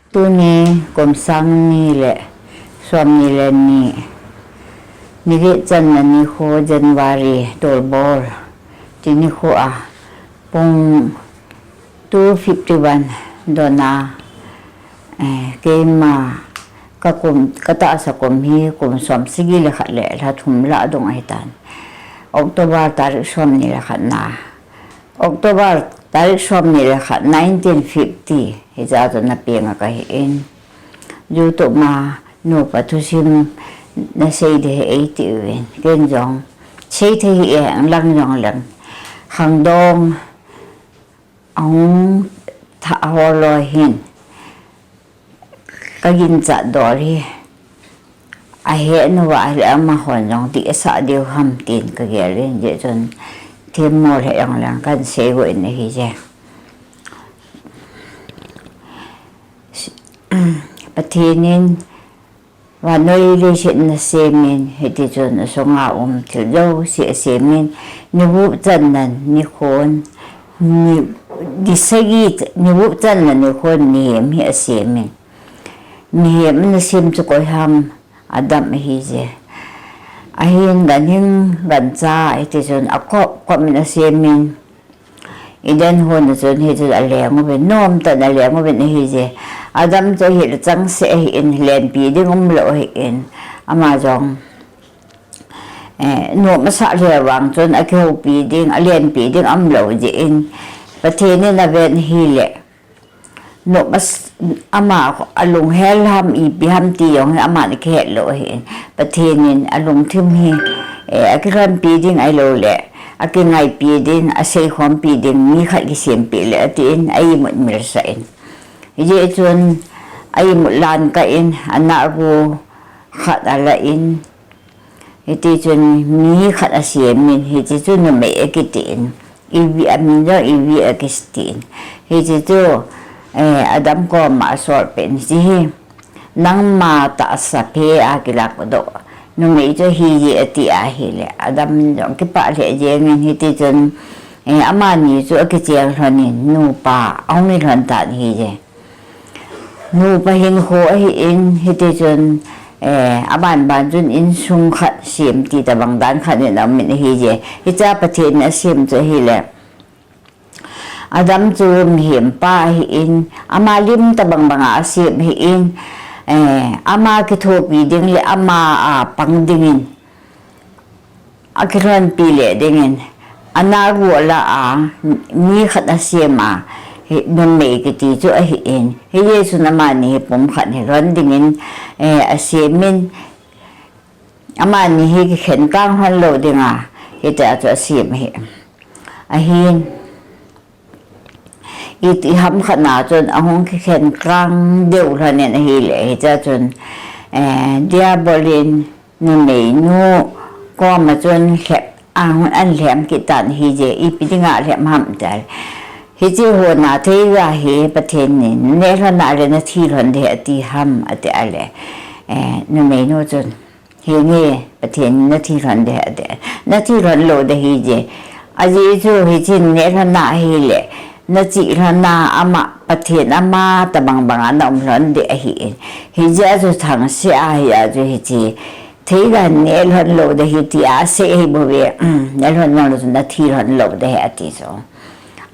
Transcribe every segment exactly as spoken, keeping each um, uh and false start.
Tuni kum sang ni le som ni le ni, ni get channa nikho January tolbol ti nikho a pung two fifty-one dona, eh, keima ka kum, ka tahsa kum hi kum som sagi le khat le lha thum lah dung ahitan. October tarik som ni le khat na. October tarik som ni le khat nineteen fifty, hijeh chun na peng a ka hi in. YouTube ma nupa thusim na sei de hi ei ti uvin. Ken jong sei thei hi e, ang lang jong lang. Khangdong ahung tha ho lo hin. Ka ginchat dol hi. Ahe nu va le amahon jong ti asa diu ham tin ka gel in je chun thim mo le jong lang kan sei go in ahi je. Pathen in vannoi leiset na semin, hiti chun asunga um thil jouse asemin, ni gup channan, ni khon, ni, ni sagi, ni gup channan, ni khon, mihem hi asemin. Mihem ana sem chu koi ham, Adam ahi je. Ahin ganhing gancha, hiti chun akop, kop min asemin. Eden hon a chun hichu aleng uvin, nomtah in aleng uvin ahi je. Adam chu ahile changseh ahin, lenpi ding umlou ahin. Ama jong, eh, nom asah le vang chun akihoupi ding, alenpi ding umlou jeh in. Pathen in aven ahile. Nom as-, ama alunghel ham ipi ham ti jong hi aman akihet lou ahin. Pathen in alungthim hi, eh, akilhonpi ding ahilou le, akingaipi ding, aseikhompi ding, mi khat kisempeh le atin, a-imut milsah in. Hijeh chun, a-imut lan kah in, anahgu khat alah in, hiti chun mi khat asemin, hiti chun numei akitin, Eve amin jong Eve akitin. Hiti chu, eh, Adam koma asol pen hiche hi. Nangma tahsa phe a kilakdoh numei chu hije ati ahile. Adam jong kipah lheh jengin hiti chun, eh, amani chu akicheng lhonin nupa ahung hi lhon tan hije. Nupa hinkho ahin, hiti chun, eh, aban ban chun insung khat sem ti tabang dan khat in aumin ahije. Hicha Pathen in asem chu ahile. Adam chu mihempa ahin, ama lim tabang banga asem ahin, eh, ama kithopi ding le ama a pang dingin. Akilhonpi le dingin, anahgu alah a, mi khat asem a, hi, numei kiti chu ahin, hijeh chun amani hi pumkhat hi lhon dingin, eh, asemin, amani hi kikhen kang lhon lou dinga, hitia chu asem ahi. Ahin, Iti ham khat na chun ahung kikhen kang deu lhonin ahile, hicha chun, eh, Diabol in numeinu koma chun lhep, ahung an lhem kit tan ahije, ipi dinga lhem ham tia. Hiche hona theiga hi Pathen in neh lhon a le nathi lhon ding ati ham ati a le, eh, numeinu chun. Henge, Pathen in nathi lhon ding ati. Nathi lhon lou ding ahije. Ajeh chu hichen neh lhon a ahile. Nachih lhon a ama, Pathen ama tabang banga naum lhon ding ahin. Hijeh a chu thangse ahi a chu hiche. Theiga neh lhon lou ding ahi tia asei ahi bouve. Neh lhon lou chu nathi lhon lou ding ahi ati chu.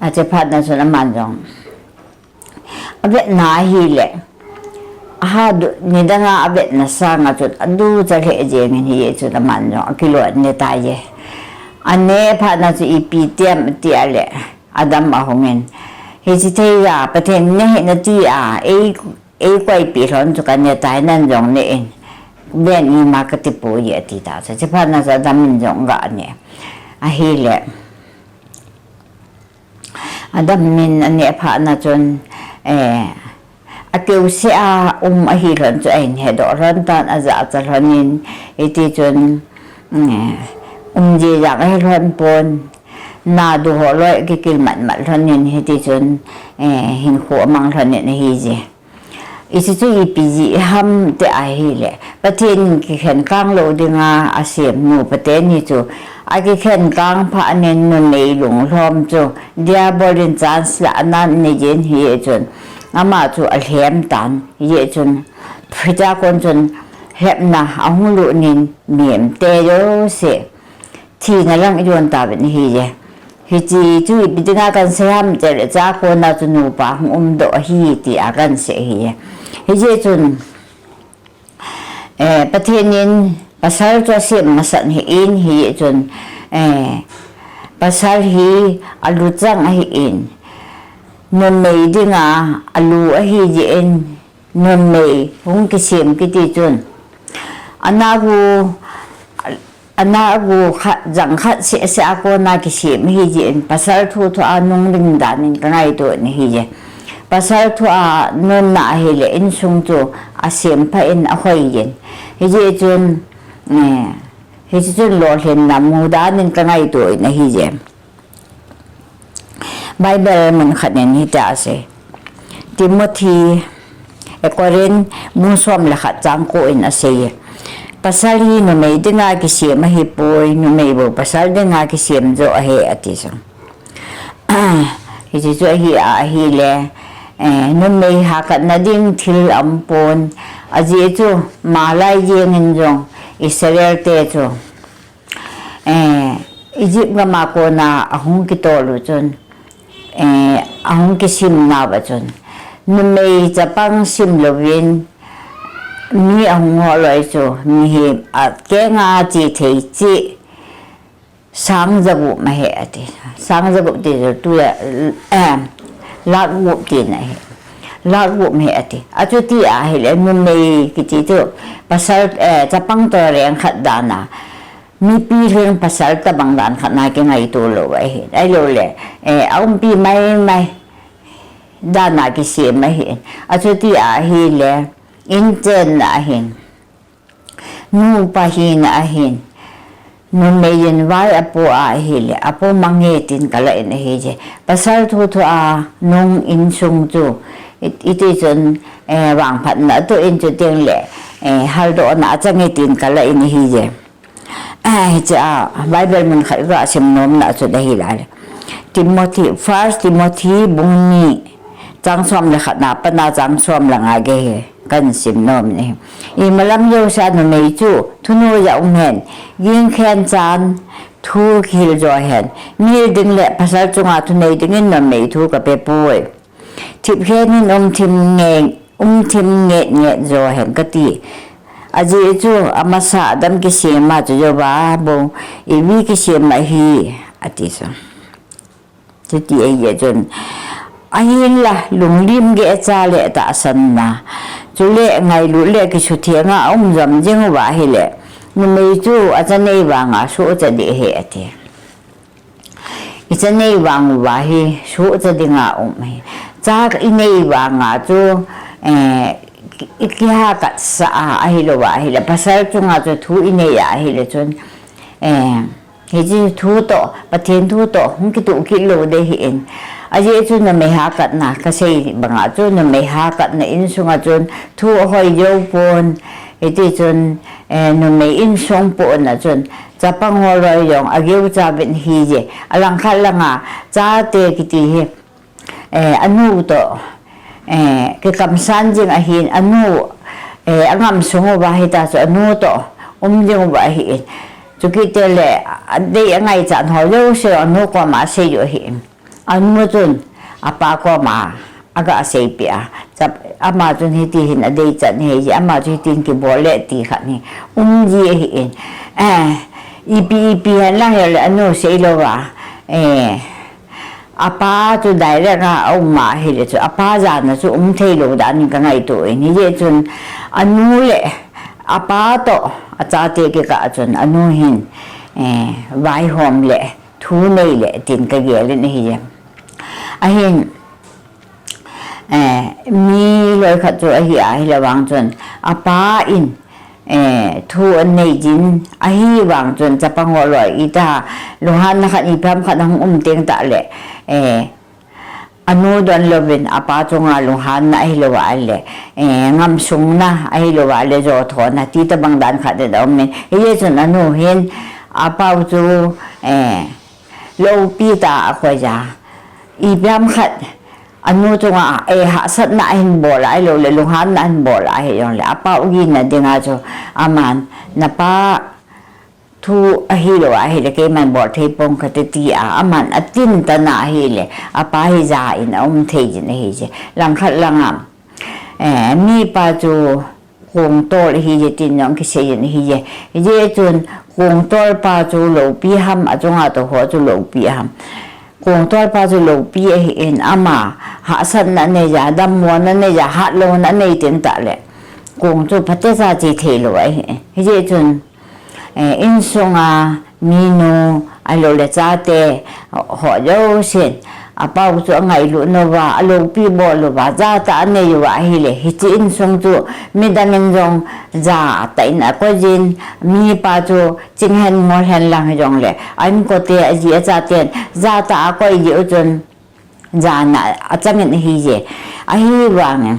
Ache phat na chun aman jong. Avetna ahile, aha du, nidanga avetna sanga chun aducha lheh jengin hijeh chun aman jong akilou ne tai je. Ane phat na chu ipi tiam ati a le, Adam ahungin. Hiche theiga, Pathen in nehin ati a, ei, eikoipeh lhon chu kane tai nan jong ne in. Ven ima kati poi ati ta chu. Hiche phat na chu Adam in jong aga ne. Ahile. Adam in aneh phat na chun, eh, akeuseh a um ahi lhon chu ahin hedoh lhon tan ajahcha lhonin, hiti chun, eh, um jijang ahi lhon pon, nadu ho loi kikil matmat lhonin, hiti chun, eh, hinkho amang lhonin ahije. Hiche chu ipi jeh ham ti ahile, Pathen in kikhen kang lou dinga asem nupa teni chu, akikhen kang phat nin numei lunglhom chu, Diabol in chance lah anan nei jin hijeh chun, ama chu alhem tan. Hijeh chun, hicha kon chun, lhepna ahung lut in, mihem te jouse thina lang ijon tauvin ahije. Hiche chu ipi dinga kahin sei ham itile, cha kona chu nupa hung umdoh ahi tia kahin sei ahije. Hijeh chun, eh, Pathen in pasal chu asem masat ahin, hijeh chun, eh, pasal hi aluchang ahin, numei dinga alu ahijeh in, numei hung kisem kiti chun, ana gu, ana gu khat, jang khat seh seh a kona kisem ahijeh in, pasal thu thua nung ding dan in kangaito in ahije. Pasal thua nunna ahile insung chu asem pha in ahoi in. Hijeh chun, eh, hiche chun lolhinna mu dan in kangaito in ahije. Bible mun khat in hitia asei. Timothy, eh, Corinth bung som le khat chang ko in asei. Pasal hi numei dinga kisem ahipoi, numei bou pasal dinga kisem jo ahi ati chu. Hiche chu ahi a ahile, eh, numei hakatna ding thil aumpon, ajeh chu malai jeng in jong Israel te chu, eh, Egypt gam a kona ahung kitol u chun, eh, ahung kisim nauva chun, numei chapang sim louvin mi ahung holoi chu, mihem akenga che thei cheh sang jagup ahi ati. Sang jagup ti chu tu, eh, lakh gup tina ahi. Lakh gup ahi ati. Achuti ahile numei kiti chu pasal, eh, chapang toh reng khat dan a, mipi lhing pasal tabang dan khat na kingaito lou ahi. Ahilouleh, eh, aumpi maimai dan a kisem ahi. Achuti ahile, inchenna ahin, nupa hina ahin, numei in vai apo ahile, apo mange tin kalah in ahije. Pasal thu thua nung insung chu, it-, iti chun, eh, vangphatna atoh in, chuteng le, eh, haldohna achange tin kalah in ahije. Ah, hiche a, Bible mun khat kasim nomna chu ahi lai. Timothy, First Timothy bung ni, chang som le khat na pat a chang som le nga gei hi kasim nom in ahi. Imalam jousea numei chu thunoi a um hen, gingkhen chan thu kihil jo hen, mihil ding le pasal chunga thunei dingin numei thu kape poi. Thipkhen in umthim nge, umthim nge nge jo hen kati. Ajeh chu amasa adam kisem a chu jouva bou ivi kisem ahi ati chu. Chuti ahijeh chun, ahinla lunglim gecha le tahsanna, chule ngailut le kisuthenga aum jom jing uva ahile, numei chu acha nei vanga suhcha ding ahi ati. Icha nei vang uva hi suhcha dinga um ahi. Cha inei vanga chu, eh, i, ikiha katsah a, ahilouva ahile, pasal chunga chu thu inei a ahile chun, eh, hiche thu toh, Pathen thu toh hung kitoh kit lou ding ahin. Ajeh chu numei hakatna kasei banga chu numei hakatna insunga chun thu ahoi jou pon, hiti chun, eh, numei insung pon a chun, chapang holoi jong ageucha uvin ahije. Alangkhat langa chate kiti hi, eh, anu toh, eh, kikamsan jing ahin, anu, eh, angam sung uva hita chu anu toh um jing uva ahin. Chukit teng le, adei angaichat ho jouse anu koma asei u ahin. Anu chun apa koma aga seipeh a, chap-, ama chun hiti hin adeichat ahi, ama chu hitin kibol e ti khat hi um ji ahin. Eh, ipi ipi hen lang hile anu seilouva, eh, apa chu direct a aum ahile chu apa jana chu um theilou dan in kangaito in, hijeh chun anu le apa toh achate kikah a chun anu hin, eh, vaihom le thu nei le tin kagel in ahije. Ahin, eh, mi loikhat chu ahi ahile vang chun, apa in, eh, thu anei jin, ahivang chun chapang holoi ita lunghanna khat ipi ham khat ahung um teng tah le, eh, anu donlouvin apa chunga lunghanna ahilouva le, eh, ngamsungna ahilouva le, jothona ti tobang dan khat in aum in. Hijeh chun anu hin apa u chu, eh, loupi tah a akhoija. Ipi ham khat anu chunga, eh, hahsatna ahin bol a, ahilouleh lunghanna ahin bol a, ahijongleh, apa u gina dinga chu, aman, napa thu ahilou ahileh, keiman bol thei ponge kati tia, aman atin tana ahileh, apa hi ja in aum thei jin ahije. Langkhat langa, eh, mipa chu kongtol ahije tin jong kisei jin ahije. Hijeh chun kongtol pa chu loupi ham, achunga toh ho chu loupi ham. Kongtol pa chu loupi ahin, ama hahsatna aneija, dammona aneija, hatlouna anei tin tahleh, kong chu phatecha che theilou ahi. Hijeh chun, eh, insunga minu, ahilouleh chate, ho jousen, apa u chu angailut uva, aloupi bol uva, jatah anei uva ahileh, hiche insung chu midangin jong jatah in akoijin, mipa chu chinghen ngolhen lang hijongleh, a-inkote, aji achaten jatah akoi jeh u chun, jana achangin ahije. Ahivangin,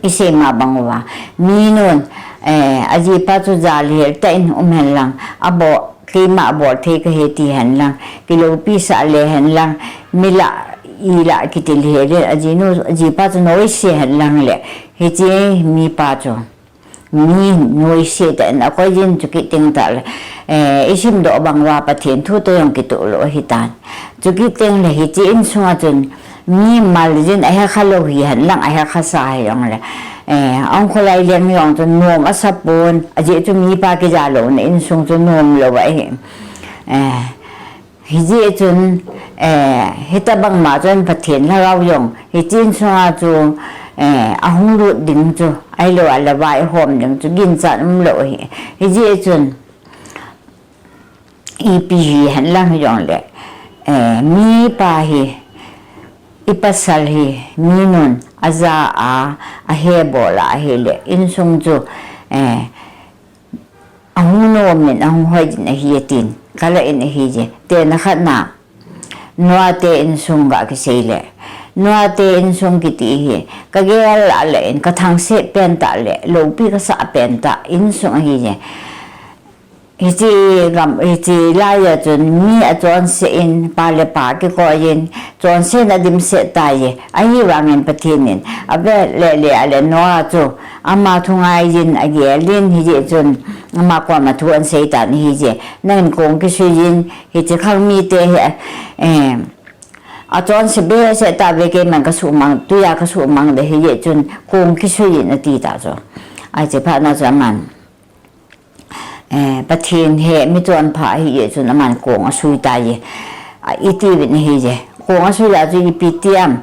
isei ma bang uva, minun, eh, ajipa chu jalhel tah in umhen lang, abo, keima abol thei kahi tihen lang, kiloupi sah lehen lang, mi lah, i lah kitilhel in, ajinu, ajipa chu noise hen lang leh, hiche mipa chu mi noise tah in akoijin, chukit teng tahleh, eh, isimdoh bang uva Pathen thu toh jong kitoh lou ahitan. Chukit tengleh hiche insunga chun mi maljin ahekha lou hihen lang, ahekha sa hijongleh, eh, ahung kholai leng jong chu nom asapon, ajeh chu mipa kijalouna insung chu nomlou ahi. Eh, hijeh chun, eh, hitobang ma chun Pathen Lhagao jong hiche insunga chu, eh, ahung lut ding chu, ahilou leh vaihom ding chu ginchat umlou ahi. Hijeh chun, ipi hihen lang hijongleh, eh, mipa hi, ipasal hi, minun aja a, ahebol a ahileh, insung chu, eh, ahung nomin, ahung hoijin ahi tin kalah in ahije. Tena khatna, Noah te insung ga kisei leh, Noah te insung kiti hi kagel a leh in kathangset pen tahleh, loupi kasah pen tah insung ahije. Hiche gam, hiche laiya chun mi achonse in, pa le pa kikoiyin, chonsetna dimset taiye. Ahivangin Pathen in, avel lele a leh Noah chu, ama thu ngaiyin agelin, hijeh chun, ama koma thu ahin seitan ahije. Nangin kong kisuiyin, hiche khang mite hi, eh, achonse behseh tauve, keiman kasuhmang, tuiya kasuhmang ding ahijeh chun, kong kisuiyin ati ta chu. Ahi, hiche phatna chu aman, eh, Pathen hi michonpha ahijeh chun aman kong asui taiye. A, itiuvin ahije. Kong asui a chu ipi tiam.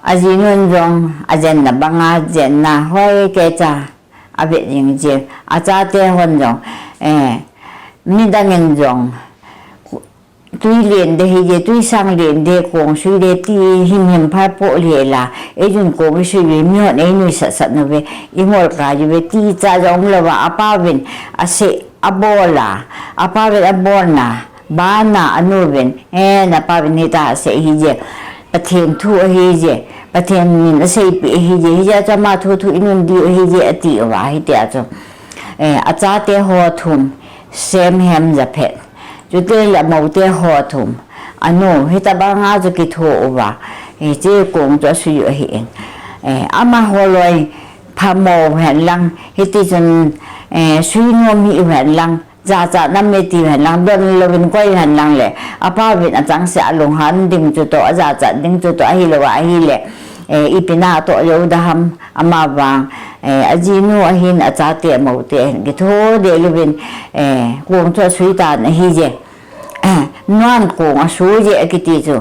Ajinun jong, ajenna banga, jenna hoi keicha, avet jing jin. Achate hon jong, eh, midangin jong, tui len ding ahije, tui sang len ding, kong sui ding ti himhim pha poh lheh la, eijun kong isui uve, mihon einuisat sat nauve, ingol kai uve, ticha jong umlouva, apauvin asei abol a, apauvin abolna bana anuvin, eh, napauvin hitia asei ahije, Pathen thu ahije, Pathen in aseipeh ahije, hijeh chun ama thu thu inun diu ahije atiuva, hitia chu, eh, achate ho thum, Shem, Ham, Japheth, chuteng le amoute ho thum, anu, hitobanga chu kitho uva, hiche kong chu asui u ahin, eh, amaho loi phamo hen lang, hitichun, eh, suinom hih u hen lang, jachat nam e tiu hen lang, donlouvin koi u hen lang leh, apauvin achangseh a alunghan ding chutoh, ajachat ding chutoh, ahilouva ahileh, eh, ipi natoh jou ding ham, amavang, eh, ajinu ahin, achate amoute ahin, kitho deh louvin, eh, kong chu asui tan ahije. Noah'n kong asui je akiti chu,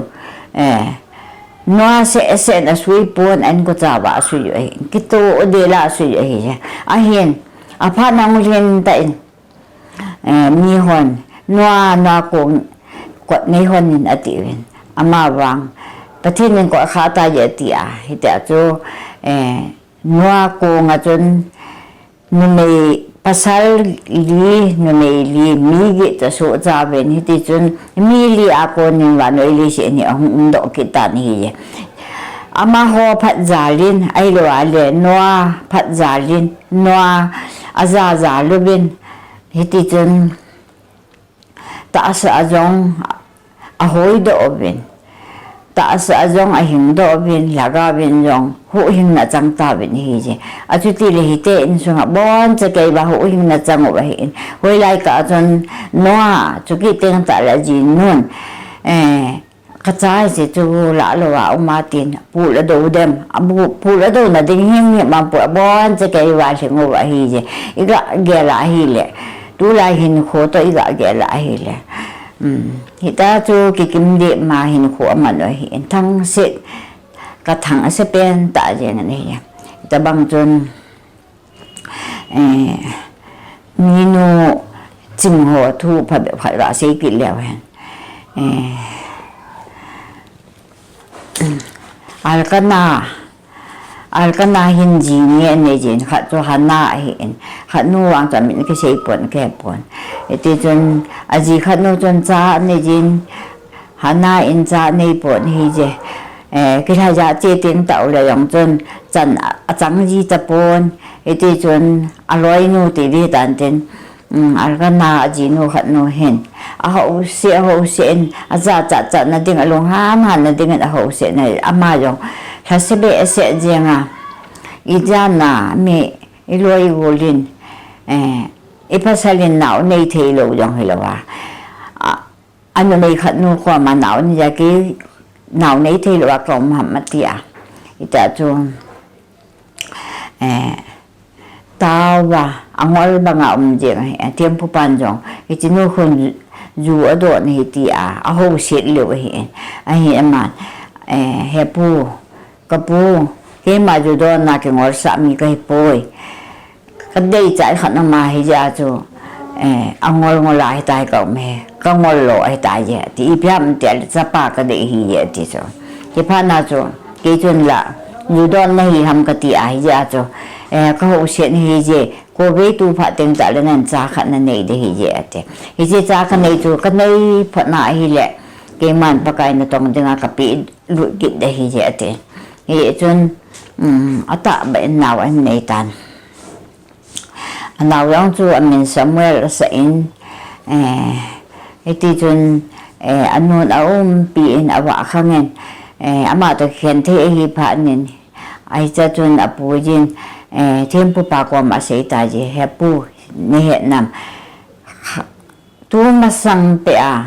eh, Noah seh seh in asui pon, a-inkocha uva asui u ahin, kitoh deh la asui u ahije. Ahin, aphat nang lhin tah in, eh, mihon, Noah, Noah kong kot neihon in atiuvin, amavang, Pathen in kot kha taiye atia, hitia chu, eh, Noah kong a chun numei, pasal li, numei li, mi get chu asohchauvin, hitichun mi li a konin vannoi leiset hi ahung umdoh kit tan ahije. Amaho phatjalin, ahilouva leh Noah phatjalin, Noah aja jal uvin, hitichun tahsa a jong ahoidoh uvin, tahsa a jong ahing doh uvin, lhagao vin jong huhhingna achang tauvin ahije. Achuti le hiti insung a boncha kei uva huhhingna achang u ahin. Hoilai kah chun Noah, chukit teng tah le ajinun, eh, kacha hiche chu lah lou a um a tin, pul ado dem, abu, pul adona ding himhim a pul, aboncha kei uva lhing u ahije. Iga gel a ahile, tulai hinkho toh iga gel a ahile. Um, hita chu kikim deh ma hinkho aman u ahin, thangse, kathangse pen tah jeng ahi. Hitabang chun, eh, minu ching ho thu phabep khat gasei kit leu hen. Eh, Elkanah, Elkanah hin ji ni anei jin, khat chu Hannah ahin, khat nu vang chu amin kisei pon, kahe pon. Hiti chun, aji khat nu chun cha anei jin, Hannah in cha anei pon ahije. Eh, kilhaija che teng tah u le jong chun, chan a, achang ji tapon. Hiti chun, aloinu ti ding hitan tin, um, Elkanah ajinu khat nu hin, ahouse, ahouse in, aja chatchat na ding, alunghang hang na dingin ahouse na, ama jong lhase behseh jeng a, ijat na mi iloi igol in, eh, ipasal in nao nei thei lou jong hilou a. A, anumei khat nu koma nao nei ja, kei nao nei thei lou a kaum ham ati a. Hita chu, eh, tao va, angol banga um jeng ahi, eh, thempupan jong, hiche nu khun ju adon ahi tia, ahouset leu ahi, ahi aman, eh, he pu, ka pu, keima ju donna kingolsah mi kahi poi. Kadei chai khat na ma hijeh a chu, eh, angol ngol a hitai kaum e, kangol lou ahitai je, ti ipi ham ti le chapa kadei hije ti chu. Kipana chu, kei chun la, ju donna hi ham kati a hijeh a chu, eh, kahouset hije, kovei tu phat teng tah le nan cha khat nanei ding hije ati. Hijeh cha kanei chu, kanei phat na ahile, keiman Pakai natong dinga kapeh lut kit ding hije ati. Hichun, um, atahbeh in nao anei tan. Anao jong chu amin Samuel asah in, eh, hiti chun, eh, anun aumpi in avah khang in, eh, ama toh kikhen thei ahi phat in, ahi cha chun apu jin, eh, thempupa koma asei ta je, he pu, nahet nam. Tumasang peh a,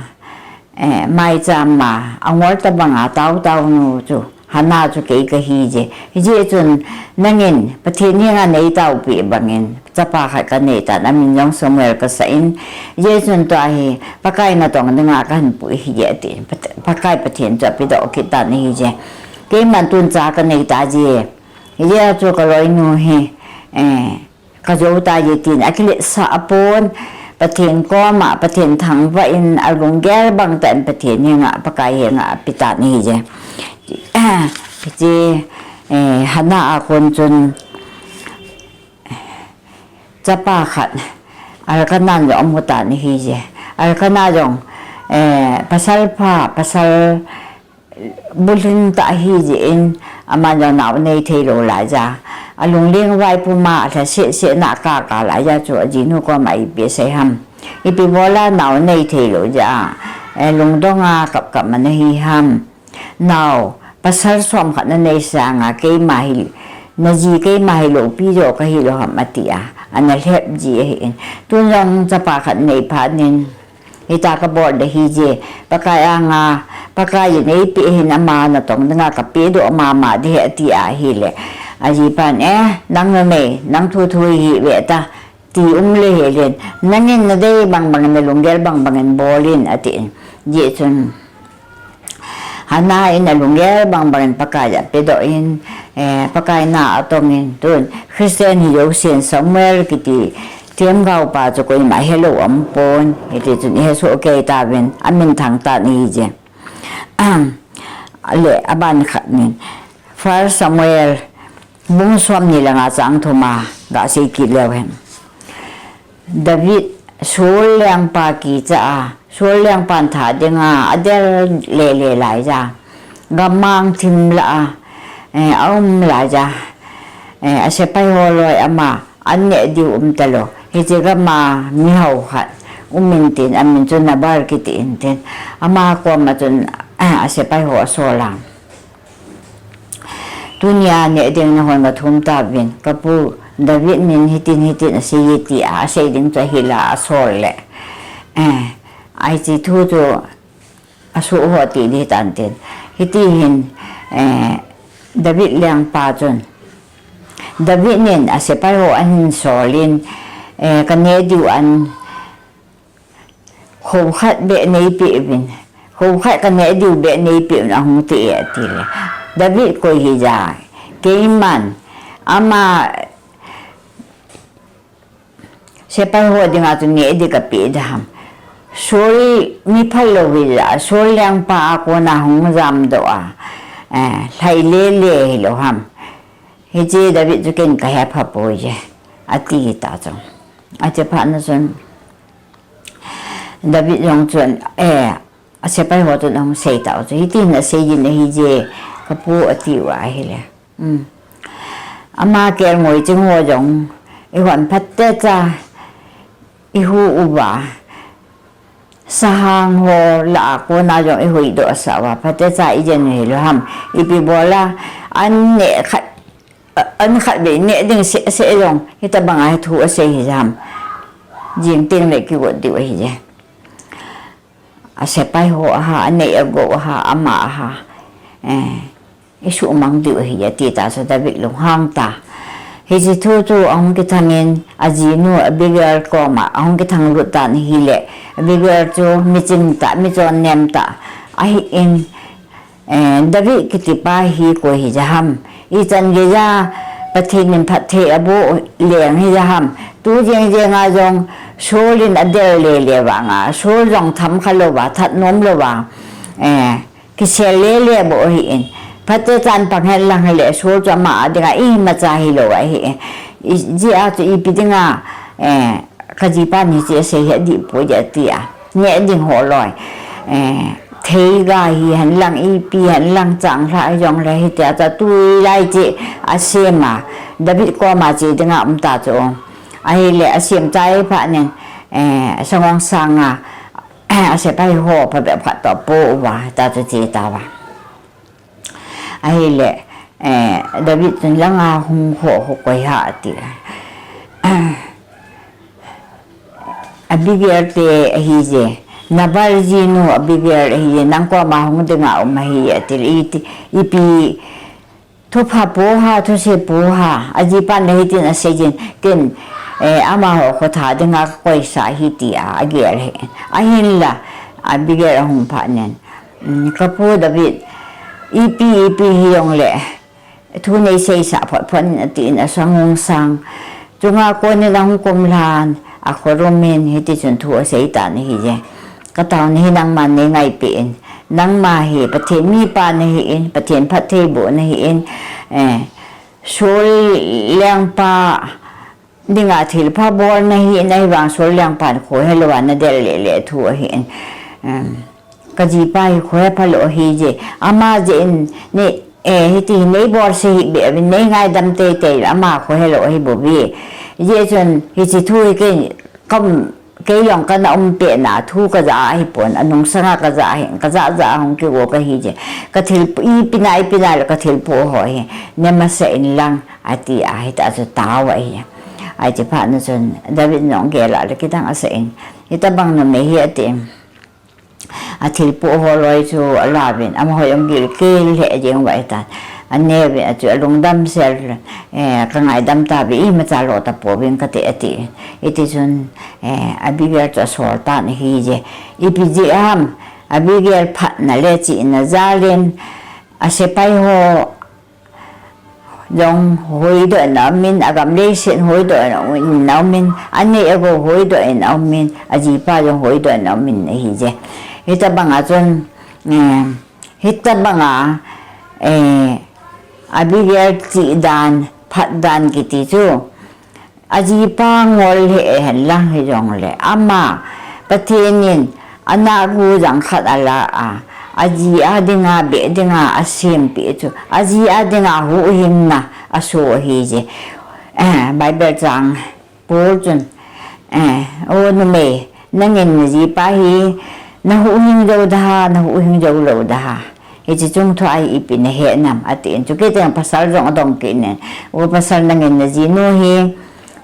eh, maicham a, angol tabang a, taotao nu chu, Hannah chu kei kahi je. Hijeh chun, nangin, Pathen henga neitaopeh bangin, chapa khat kanei tan, amin jong Samuel kasah in, hijeh chun tua hi, Pakai natong dinga kahin pui hije ati, Pat-, Pakai Pathen chu apedoh kit tan ahije. Keiman tun cha kanei ta je. Hijeh a chu kaloinu hi, eh, kajou ta je tin, akiletsah pon, Pathen koma, Pathen thangvah in, alunggel bang tah in Pathen henga, Pakai henga ape tan ahije. Hiche, eh, Hannah a kon chun, chapa khat, Elkanah jong amu tan ahije. Elkanah jong, eh, pasal pha, pasal bulhin tah ahijeh in, aman jong nao nei thei lou laija. Alungling vaipum a, alhase se na kaka laija chu, ajinu koma ipi asei ham. Ipi bola nao nei thei lou jeh a, eh, lungdong a kapkap ma nahi ham. Nao, pasal som khat nanei sanga, keima hi, naji keima hi loupi jo kahi lou ham ati a, ana lhep ji ahin. Tun jong chapa khat nei phat in, hita kabol ding hije, Pakai anga, Pakai in eipeh hin ama natong dinga kapedoh mama ding ahi ati ahile. Ajipan, eh, nang numei, nang thu thu hi ve ta, ti um le helen, nangin nadei bang bangin, nalunggel bang bangin bol in, atin. Hijeh chun, Hannah in alunggel bang bangin Pakai a apedoh in, eh, Pakai na atong in, tun, Christian hi jousen Samuel kiti, themgaopa chu koima helou aum pon, hiti chun ihesoh kei tauvin, amin thang tan ahije. Le, aban khat in, First Samuel, bung som ni le nga chang thum a, gasei kit leu hen. David, Saul lengpa kicha a, Saul lengpan that dinga, adel lele laija. Gammang thim lah a, eh, aum laija. Eh, asepai ho loi ama, an neh diu um talou. Hiche gama mihao khat um intin, amin chu Nabal kiti intin. Ama koma chun, a, asepai ho asol a. Tunia neh ding nahon gathum tauvin, kapu David nin hitin hitin asei e tia, asei ding chu ahila asol le. Eh, ahi chi thu chu asoh ho ti ding tan tin. Hiti hin, eh, David lengpa chun. David nin asepai ho ahin sol in, eh, kaneh diu an Kho khat beh neipe uvin. Kho khat kaneh diu beh neipe uvin ahung ti e atile. David koi hija. Keiman. Ama sepai ho dinga chu neh di kapeh ding ham. Saul mi phalou hija. Saul lengpa a kona hung jamdoh a. Eh, lhai lele hilou ham. Hiche David chu ken kahe phapoi je. Ati ta chu. Ache phat na chun. David jong chun, eh, asepai ho chun ahung sei tau chu. Hitin asei jin ahije, kapu ati uva ahile. Um. Ama kelngoi ching ho jong, ihon phatecha, ihu uva. Sahang ho lah a kona jong ihuhdoh sah uva. Phatecha ijen u hilou ham. Ipi bol a, an neh khat, an khat beh neh ding seh seh jong. Hitabanga hi thu asei hijam. Jing teng le kigot diu ahije. Asepai ho aha, anei agou aha, ama aha. Eh, isuhmang diu ahi ati ta chu David lunghang ta. Hiche thu chu ahung kithangin ajinu Abigail koma ahung kithang lut tan ahile. Abigail chu miching ta, michon nem ta. Ahin, eh, David kitipa hi koi hija ham. Ichan geija Pathen in phatthei aboh leng hija ham. Tu jeng jenga jong Saul in adel lele vanga. Saul jong tham kha louva, that nom louva. Eh, kisel lele bou ahin. Phatechan pang hen lang hile Saul chu ama a dinga imacha hilou ahin. Ijeh a chu ipi dinga, eh, kajipan hiche asei hi adih poi ding ati a. Neh ding ho loi. Eh, theiga hihen lang, ipi hen lang, changlhah hijongle hitia chu tui lai cheh asem a. David koma che dinga um ta chu. Ahile asem chai phat nin, eh, sangongsang a, asepai ho phabep khat toh apo uva, ta chu che tauva. Ahile, eh, David chun langa hung ho ho koi ham ati. Abigail te ahije, Nabal jinu Abigail ahije, nang koma hung dinga um ahi ati, iti, ipi, thupha po ham, thuse po ham, ajipan le hitin asei jin, tin, eh, amaho khotha dinga kakoisah ahi tia, agel ahi. Ahinla, Abigail ahung phat nin, um, kapu David, ipi, ipi hijongle, thu neiseisah phot phot in atin asang hung sang. Chunga konin ahung kumlhan, akhorumin hitichun thu asei tan ahije. Kataona hi nangman neingaipeh in. Nangma hi Pathen mipa nahin, Pathen phattheiboh nahin, eh, Saul lengpa dinga thilpha bol nahi, ahivang Saul lengpan khohelouva nadel lele thu ahin. Um, kajipa hi khohephalou ahije. Ama jeh in, eh, hiti hi neibolse hih beh uvin, neingaidam teitei le ama khohelou ahibouve. Hijeh chun hiche thu hi kei, kam, kei jong kana um petna thu kajah ahipon, anungsanga kajah ahin, kajah jah a hung kigo kahije. Kathil, ipi na, ipi na le kathilpoh ho hi, ne masa inlang, ati a, hita chu tao ahi. Ahi che phat na chun David jong gel a le kidang asah in, hitabang numei hi ati. Athilpoh ho loi chu alauvin, amaho jong gilkel lheh jeng uva ahitan. Aneuvin, achu alungdam sel, eh, kangaidam tauve, imacha lou tapouvin kati ati. Hitichun, eh, Abigail chu asol tan ahije. Ipi jeh ham, Abigail phatna le chihna jal in, asepai ho jong hoidoh in aumin, agam leiset hoidoh in aumin, anei agou hoidoh in aumin, ajipa jong hoidoh in aumin ahije. Hitabanga chun, eh, hitabanga, eh, Abigail chihdan, phatdan kiti chu, ajipa ngol lheh henlang hijongle, ama Pathen in anahgu jang khat ala a, aji a dinga beh dinga asempeh chu, aji a dinga huhhingna aso ahije. Eh, Bible chang Paul chun, eh, O numei, nangin najipa hi Nahuhhing jou da ham, nahuhhing jou lou da ham. Hiche chungthu a hi ipi nahet nam, atin. Chukit teng pasal jong adong kit in. O pasal, nangin najinu hi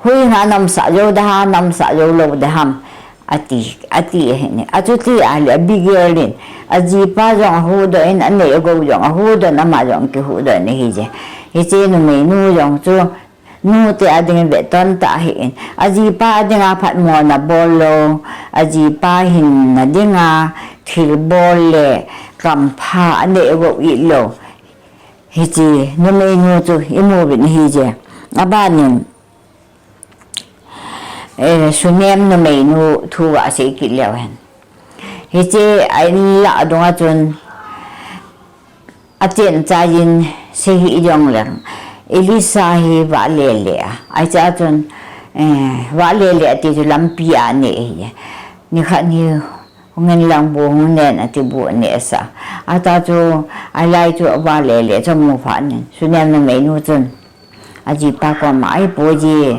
huhhing a naumsah jou da ham, naumsah jou lou da ham, ati, ati ahin. Achuti ahile Abigail in, ajipa jong ahuhdoh in, anei agou jong ahuhdoh in, ama jong kihuhdoh in ahije. Hiche numeinu jong chu nute a dingin vetton tah ahin, ajipa a dinga phatmona bol lou, ajipa hinna dinga thilbol le kampha anei agou ilou. Hiche numeinu chu imu uvin ahije. Abanin, eh, Sunem numeinu thu gasei kit leu hen. Hiche a in lah dunga chun, achen chaiyin sei hih jongleng, Elisha hi vahle le a. Ahi chea chun, eh, vahle le ati chu lampi a anei ahi. Nikhat hi hungin lang bu hung nen ati, bu anehsah. Ata chu, ahilai chu avahle le chu amu phat in, Sunem numeinu chun ajipa koma, ahipoi ji,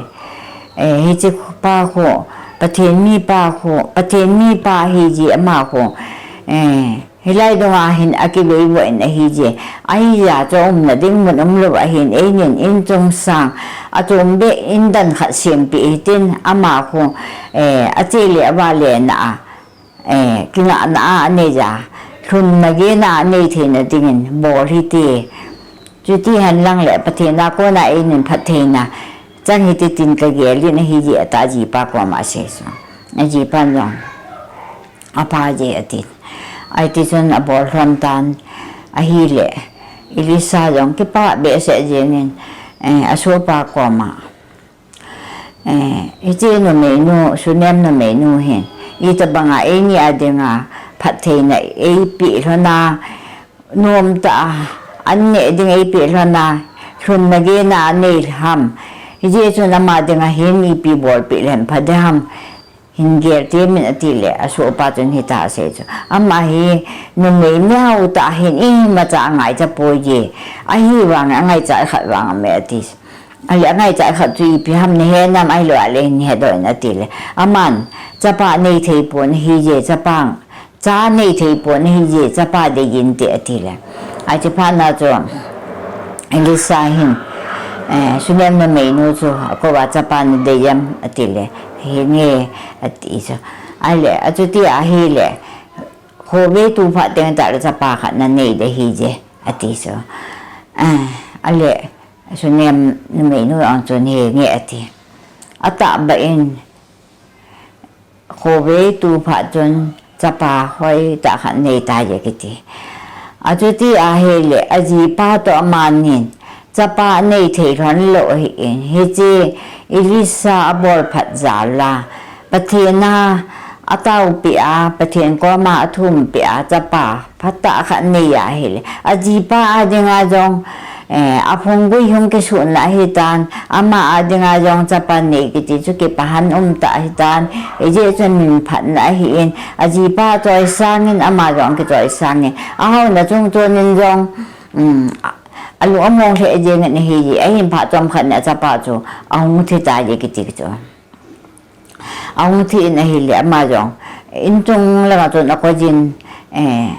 eh, hiche pa khu Pathen mipa khu, Pathen mipa ahije ama khu, eh, hilai dunga hin akivei vo in ahije. Ahijeh chu aumna ding mun umlou ahin, einin in chom sang, achom beh in dan khat sempeh hitin, ama khu, eh, ache le avahle na a, eh, kingahna a anei a, lhunna gena anei theina dingin bol hite. Chuti henlang le Pathen a kona einin phattheina chang hite tin kagel in ahije, ati ajipa koma asei chu. Ajipan jong, apha je atin. Ahiti chun abol lhon tan ahile, Elisha jong kipah behseh jengin, eh, asohpa koma, eh, hiche numeinu, Sunem numeinu hin itobanga eini a dinga phattheina eipeh lhon a, nomtah a an neh ding eipeh lhon a, lhunna gena anei ham? Hijeh chun ama dinga hin ipi bolpeh leng pha ding ham? Hin gel temin, atile, asohpa chun hitia asei chu, ama hi numei neo tah ahin, imacha angaicha poi ji. Ahivangin angaicha khat vang aume, ati. Ahile angaicha khat chu ipi ham nahe nam, ahilou le hin hedoh in, atile, aman chapa nei thei pon ahije, chapa cha nei thei pon ahije, chapa deiyin te, atile. Ahi, chuphat na chu Elisha hin, eh, Sunem numeinu chu akouva, chapa nadei em, atile. Henge, ati chu. Ahile, achuti ahile, khovei tu phat teng tahle chapa khat nanei ding ahije, ati chu. Eh, ahile, Sunem numeinu jong chun henge ati. Atahbeh in, khovei tu phat chun chapa hoitah khat nei taije kiti. Achuti ahile, ajipa toh amanin chapa nei thei lhon lou ahin, hiche Elisha abol phat jal a, Pathen a ataopeh a, Pathen koma athumpeh a, chapa phatah khat nei ahile, ajipa a dinga jong, eh, aphunggui hung kisuhna ahitan, ama a dinga jong chapa nei kiti chu kipahan umtah ahitan, hijeh chun min phatna ahin, ajipa choisangin, ama jong kichoisangin, ahouna chungchonin jong, um, a, alung among lheh jengin ahije, ahin phat chomkhat nin achapa chu ahung thi taije kiti chu. Ahung thi in ahile, ama jong inchung langa chun akoijin, eh,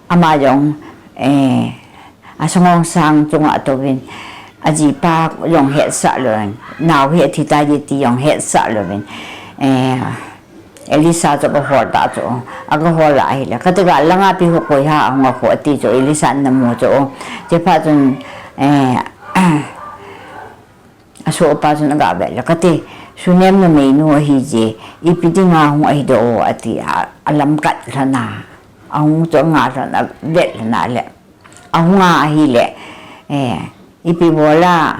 ama jong, eh, asangong sang chunga atouvin, ajipa jong hetsah louvin, nao hi athi taije ti jong hetsah louvin, eh, Elisha chu agahol tah chu, agahol a ahile, kati, ga langa pi ho koi ham ahung a kho, ati chu Elisha in anamu chu. Chuphat chun, eh, asohpa chun agavet le, kati, Sunem numeinu ahije, ipi dinga hung ahidoh o, ati a, alamkat lhon a, ahung chu anga lhon a, avet lhon a le, ahung a ahile, eh, ipi bol a,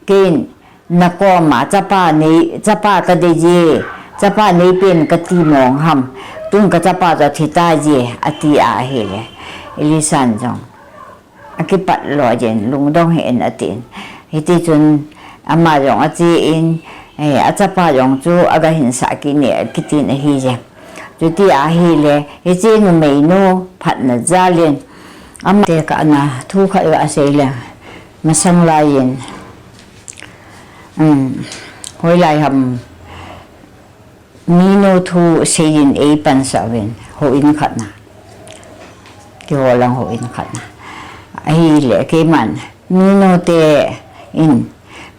keiin nakoma chapa nei, chapa kadei je, chapa neipen kati mong ham, tun kachapa chu athi taije, ati a ahile, Elisha in jong akipat lou jin, lungdong hih in, atin. Hiti chun ama jong achen, eh, achapa jong chu agahinsah kit e, kitin ahije. Chuti ahile, hiche numeinu phatna jalin, ama tekahna thu khat gasei leng, masang laiyin, um, hoilai ham, Minu thu seiyin eipansah uvin, houin khat na. Keiho lang houin khat na. Ahile, keiman, minu te in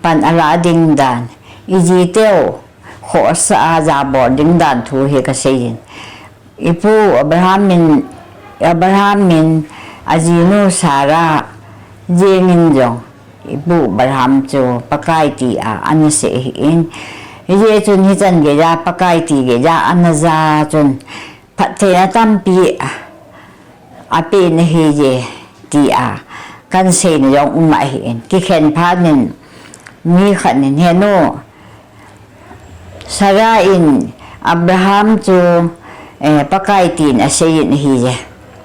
pan alah ding dan, iji teu khohsah a jabol ding dan thu hi kaseiyin. Ipu Abraham in, Abraham in ajinu Sarah jengin jong, Ipu Abraham chu Pakai tia anasei ahin. Hijeh chun hichan geija Pakai ti geija anaja chun phattheina tampi apen ahije tia kahin seina jong um ahin. Kikhen phat in mi khat in, henu, Sarah in Abraham chu, eh, Pakai tin aseiyin ahije.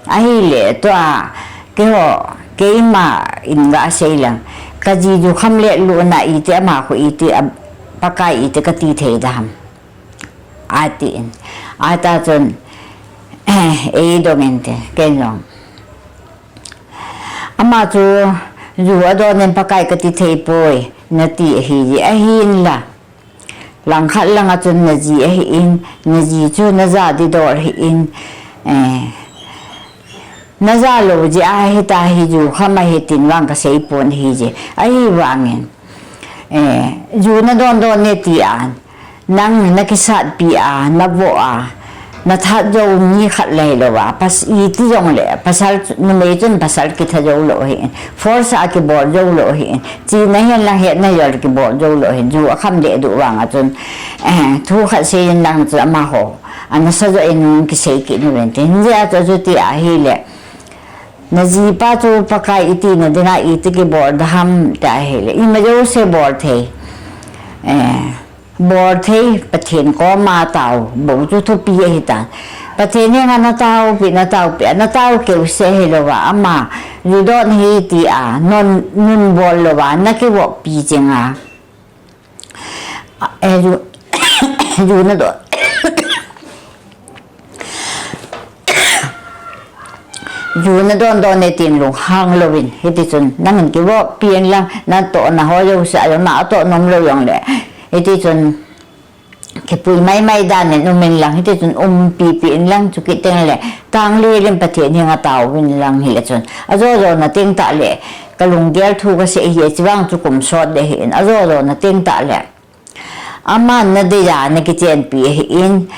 Ahile tua, keiho, keima in gasei leng, kaji jukham le luna iti ama khu iti, a, Pakai iti kati thei dam, atin. Atachun, eh, eidongin te, ken jong, ama chu ju adonin Pakai kati thei poi, nati ahije, ahinla. Langkhat langa chun naji ahin, naji chu naja didol ahin, eh, naja lou jeh a hita hi jukham ahi tin vang kasei pon ahije. Ahivangin, eh, ju nadon don e tia, nang nakisatpi a, navoh a, nathat jou mi khat le hilouva, pas, iti jongle, pasal, numei chun pasal kitha jou lou ahin, force a kibol jou lou ahin, china hihen lang hetna jol kibol jou lou ahin, ju akham dehduh vanga chun, eh, thu khat seiyin lang chun amaho anasa joh in kisei kit uvin te. Hijeh a chu chuti ahile, najipa chu Pakai iti nadinga iti kibol dam tia ahile, ima jouse bol thei. Eh, bol thei, Pathen koma tao bou chu thupi ahitan. Pathen henga nataopi, nataopi, natao keuse hilouva, ama ju don ahi tia nun, nun bol louva, nakivohpi chenga, eh, ju, ju nadon, ju nadon don e tin lunghang louvin, hitichun nangin kivohpi inlang, natohna ho jouse a jong natoh nom lou jongle, hitichun kipui maimai danin um inlang, hitichun umpipi inlang, chukit tengle tanglel in Pathen henga taovin lang hile chun, ajo jona teng tahle, kalunggel thu kasei ahi, chuvang chu kum sot ding ahin, ajo jona teng tahle, aman nadeiya nakichenpi ahin,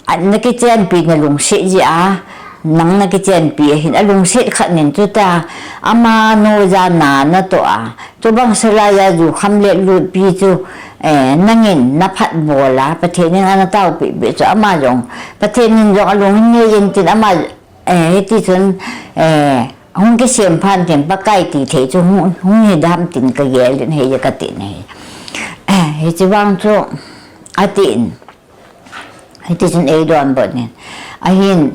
a, nakichenpi nalungset jeh a, nang nakichenpi ahin, alungset khat nin chutia, ama noiya na natoh a, chubang salaiya jukham le lutpi chu, eh, nangin naphat bol a, Pathen in anataopeh peh chu ama jong, Pathen in jong alung hin ngeiyin tin ama, eh, hitichun, eh, hung kisem phat in tin Pakai ti thei chu hung, hung hidam tin kagel in, hiche kati ahi. Eh, hiche vang chu atin. Hitichun eidonbut in. Ahin,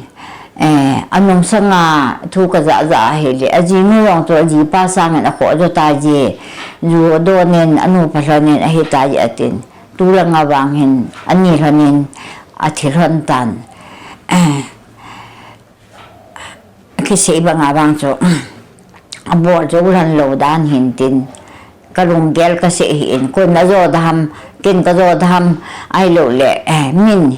eh, anungsanga thu kajah jah ahile, ajinu jong chu ajipa sangin akhoh jo taije. Ju adonin, anupa lhonin ahitaije atin. Tulanga vang hin, ani lhonin, athi lhon tan. Eh, kisei banga vang chu, abol jou lhon lou dan hin tin, kalunggel kasei ahin, koin ajo dam, ken kajo dam, ahiloule, eh, min,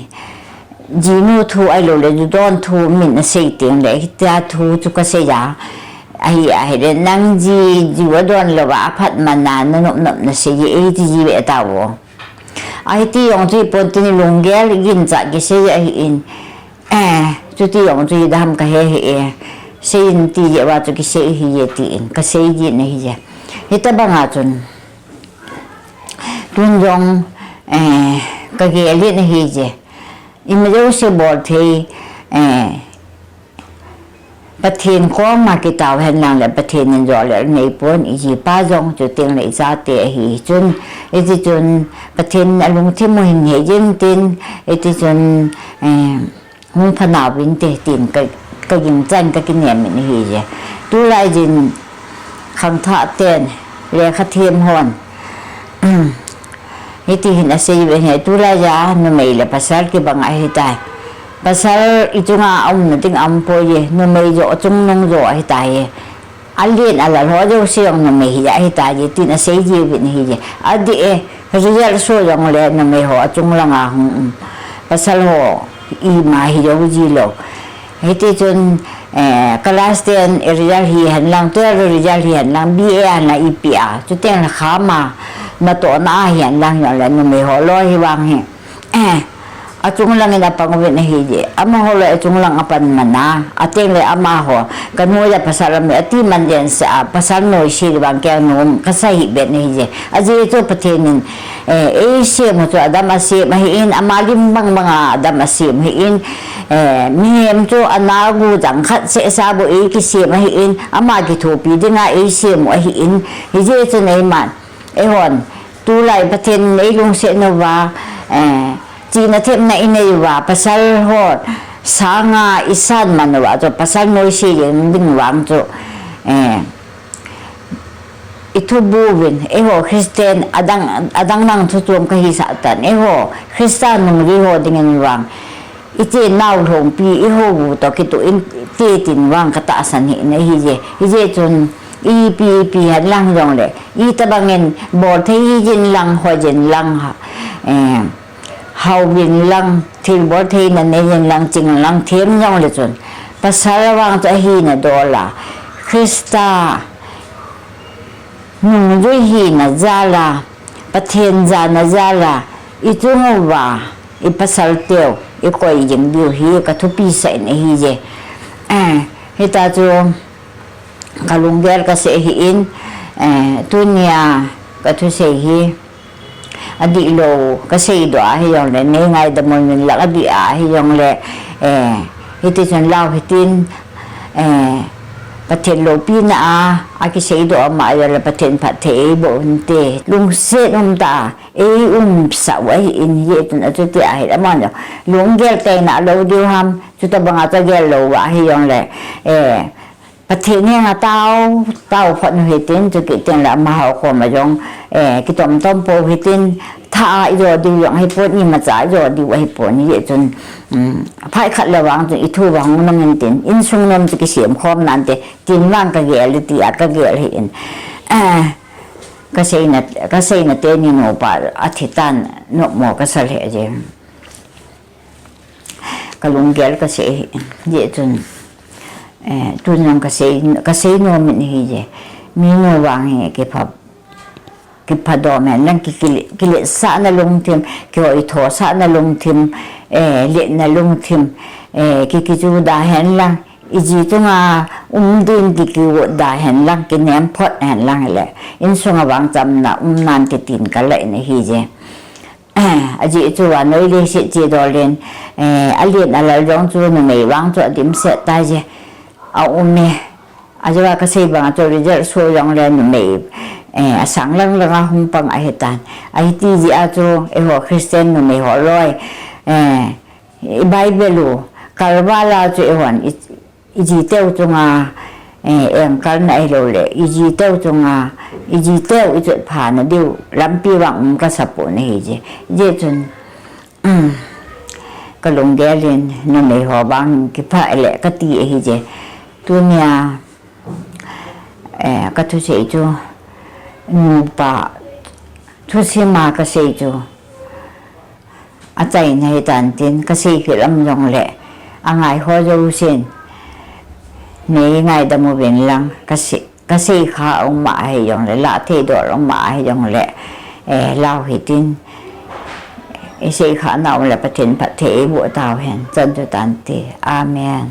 jinu thu ahiloule, ju don thu min asei tengle, hitia thu chu kasei a, ahi, ahile, nang ji, ju adon louva, aphat mana, nanop nop nasei e, eiti ji ve tao. Ahiti jong chu hipon tin lunggel ginchat kisei ahin, eh, chuti jong chu hidam kahe hih e, seiyin tijeh uva chu kisei ahije tin, kasei jin ahije. Hitobanga chun, tun jong, eh, kagel in ahije. Ima jouse bol thei, eh, Pathen koma kitao henlang le Pathen in jolel neipon, ijipa jong chutengle ichate ahi chun, hitichun Pathen in alungthim u hin heijin tin, hitichun, eh, hung phanauvinte tin ka, kaginchan kakinem in ahije. Tulaijin khangthah ten, lekhathem hon, hiti hin asei uve, tulaiya numei le pasal kibang ahitai. Pasal ichunga aumna ding aumpoi, numei joh chungnung joh ahitai. Alen alal ho jouse jong numei hi ahitai tin asei jiuvin ahije. Adih e, result show jongle numei ho achung langa hung um, pasal ho ima hi jou jilou. Hitichun class ten result hihen lang, twelve result hihen lang, B A a na ipi a, chuteng le khama natohna a hihen lang jongle numei ho loi hi vang hi achung langin apang uvin ahije. Amaho loi achung lang apan mana, ateng le amaho, kanu ja pasal ami ati man den seh a, pasal noise vang kei nom kasa hih ben ahije. Ajeh chu Pathen in eisem u chu adam asem ahin, ama lim bang banga adam asem ahin, mihem chu ana gu jang khat seh sa bou eikisem ahin, ama kithopi dinga eisem u ahin, hijeh chun eiman, eihon tulai Pathen in eilungset uva, chihna thepna inei uva, pasal ho sanga isan man uva chu pasal noise jeng ding vang chu ithubu uvin, eiho Christian adang, adang dang thu chom kahisah tan, eiho Christa nunglui ho dingin vang ichenau lhompi ihou u toh kitoh inte tin vang katahsan hih in ahije. Hijeh chun ipi ipi hen lang jongle, itobangin bol thei hijin lang, hojin lang, hauvin lang, thilbol theina neijin lang, ching lang, them jongle chun pasal vang chu ahina dol a, Christa nungjui hina jal a, Pathen jana jal a ichung uva ipasal teu ikoi jing diu hi kathupisah in ahije. Hita chu kalunggel kasei hih in, tunia kathusei hi adihlou kaseidoh a hijongle, neingaidam uvin lang, adih a hijongle, hitichun lau hitin, Pathen loupina a akiseidoh ama jongle Pathen phatthei eiboh unte, lungset umtah a eiumsah u ahin, hijeh chun achuti ahi, aman jong lunggel teina lou diu ham, chutobanga chu agel lou uva hijongle Pathen henga tao, tao phot u hitin, chukit tengle amaho koma jong kitom tom pou hitin, tha a ijo diu jong ahipon, imacha ijo diu ahipon, hijeh chun phat khat le vang chun ithu va hung nung intin, insung nom chu kisem khom nante tin vang kagel e tia kagel hih in, kaseina, kaseina teni nupa athitan nopmo kasa lheh jeng. Kalunggel kasei hih in, hijeh chun tun jong kasei, kasei nom in ahije. Minu vang hi kipha, kipha dom hen lang, ki, kiletsahna lungthim, kihoithosahna lungthim, letna lungthim, ki, kijuda hen lang, iji chunga um din ki, kigot da hen lang, kinem phot hen lang hile, insunga vang chamna um nante tin kalah in ahije. Ajeh chu vannoi leiset chedol in, alen alal jong chu numei vang chu adimset taije, aume. Ajeh a kasei banga chu result show jongle numei asang lang langa hung pang ahitan. Ahiti jeh a chu eiho Christian numei ho loi, Bible u kalval a chu eihon ijiteu chunga engkalna ahiloule ijiteu chunga, ijiteu ichotphana diu lampi vang um kasapon ahije. Hijeh chun kalunggel in numei ho vang kipha le kati ahije. Tunia kathusei chu nupa thusim a kasei chu achaina hitan tin, kasei khel um jongle angaiho jousen neingaidam uvin lang, kasei, kasei kha um ma ahijongle, lah thei dol um ma ahijongle, lau hitin, isei khana um le Pathen phatthei eiboh tauhen, chan chu tante. Amen.